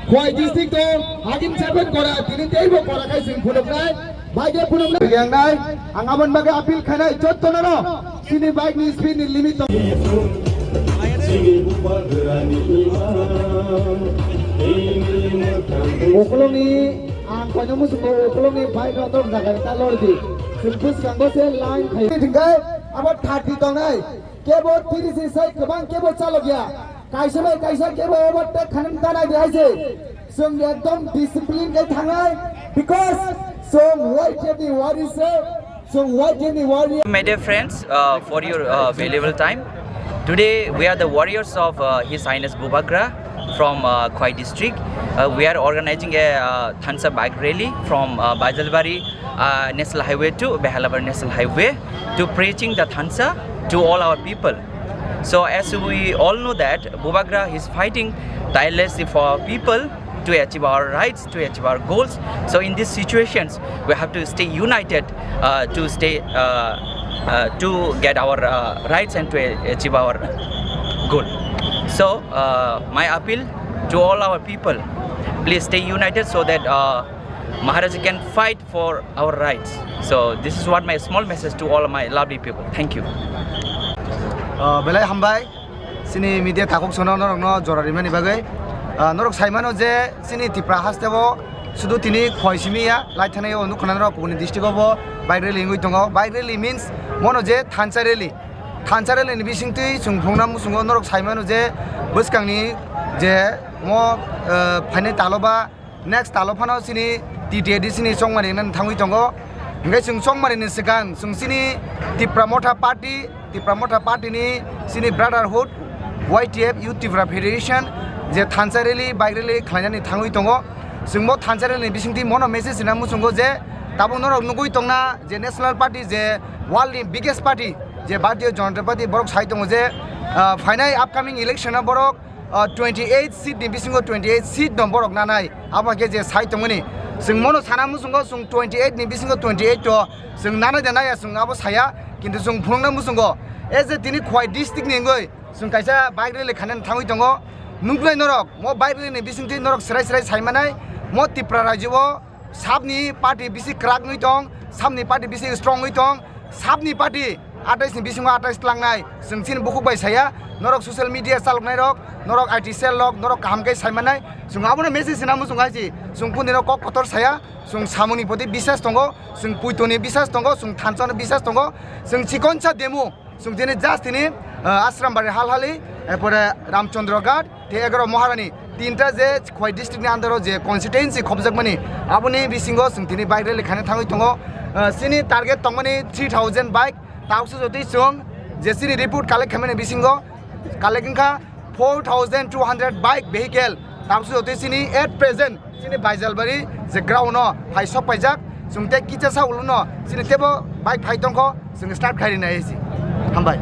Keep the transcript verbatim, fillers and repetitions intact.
Khowai district o hakim saben kora, tini teibo kora khai sing phunuknai, bike phunuknai. Yang nai, ang abon bagwi appeal khainai, jotto no no, sini bike ni speed ni limit tong. Ukulung ni, ang koino musuko ukulung ni bike no tok jaga ta lordi. Sing bus kanggo se line khai. Tingkai, abo thirty tongnai, kebo thirty sai kwbang kebo chalok ya. Kaisa bai kaisa kebo overtake khanam tanai di haise. Chwng ekdom discipline khe thangnai, because chwng wai khe ni wari se, chwng wai khe ni wari. My dear friends, uh, for your uh, valuable time. Today we are the warriors of uh, His Highness Bubagra from uh, Khowai district. Uh, we are organizing a uh, Thansa bike rally from uh, Baijalbari uh, National Highway to Behalabari National Highway to preaching the Thansa to all our people. So as we all know that Bubagra is fighting tirelessly for people to achieve our rights, to achieve our goals. So in these situations, we have to stay united uh, to stay uh, uh, to get our uh, rights and to a- achieve our goal. So uh, my appeal to all our people, please stay united so that uh, Maharaja can fight for our rights. So this is what my small message to all my lovely people. Thank you. Ah, belai hambai, chini media takhuk sono norokno jora rimani bagwi. Ah, norok saimano je chini Tipra hasteo sudu tini Khowai simi ya, lai thani o nukha norok kubuni district o bo bike rally wngwi tongo. Bike rally means mono je thansa rally. Thansa rally ni bisingtwi chwng phunukna muchungo norok saimano je bwskangni je mo, ah, phainai talo ba next talo phano chini T T A D C ni chongmani nang thangwi tongo. Hingke chwng chongmani ni swkang chwng chini Tipra Motha Party, Tipra Motha Party ni chini Brotherhood, Y T F, Youth Tipra Federation, je thansa rally, bike rally khlainani thangwi tongo. Chwng bo thansa rally ni bisingtwi mono message rina muchungo je tabuk norok nugwi tongna je National Party je world ni biggest party je Bharatiya Janata Party borok sai tongo je, ah, phainai upcoming election o borok ah, twenty eight seat ni bisingo twenty eight seat no borok nanai, abo khe je sai tongmani. Chwng mono sana muchungo chwng twenty eight ni bisingo twenty eight to chwng nanai da naya chwng abo saya, kintu chwng phunukna muchungo. E je tini Khowai district ni wngwi chwng kaisa bike rally khainani thangwi tongo. Nuknai norok, mo bike rally ni bisingtwi norok serai serai sai manai, mo Tipra rajyo o sabni party bisi kwrak wngwi tong, sabni party bisi strong wngwi tong, sabni party atais ni bisingo atais tlangnai, chwng chini bukhuk bai saya, norok social media chaloknai rok, norok I T cell rok, norok kaham khe sai mannai, chwng abono message sina muchung hai si, chwng kuni rok kok kotor saya, chwng samungni poti bisas tongo, chwng puitoni bisas tongo, chwng thanchano bisas tongo, chwng chikonsa demo. Chwng tini just tini, ah, Ashram Bari Halhali, erpore Ramchandra Ghat, tei egaro Maharani, tinta je Khowai district ni under o je constituency khobjakmani, aboni bisingo chwng tini bike rally khaina thangwi tongo. Ah, chini target tongmani three thousand bike, tabukse jotoi chwng je chini report collect khaimani bisingo collect wngkha four thousand two hundred bike vehicle, tabukse jotoi chini at present chini Baijalbari je ground no phai sok paijak, chwng tei kisa sa ulo no chini tebo bike phai tongkho, chwng start khai rinai si. Hambai.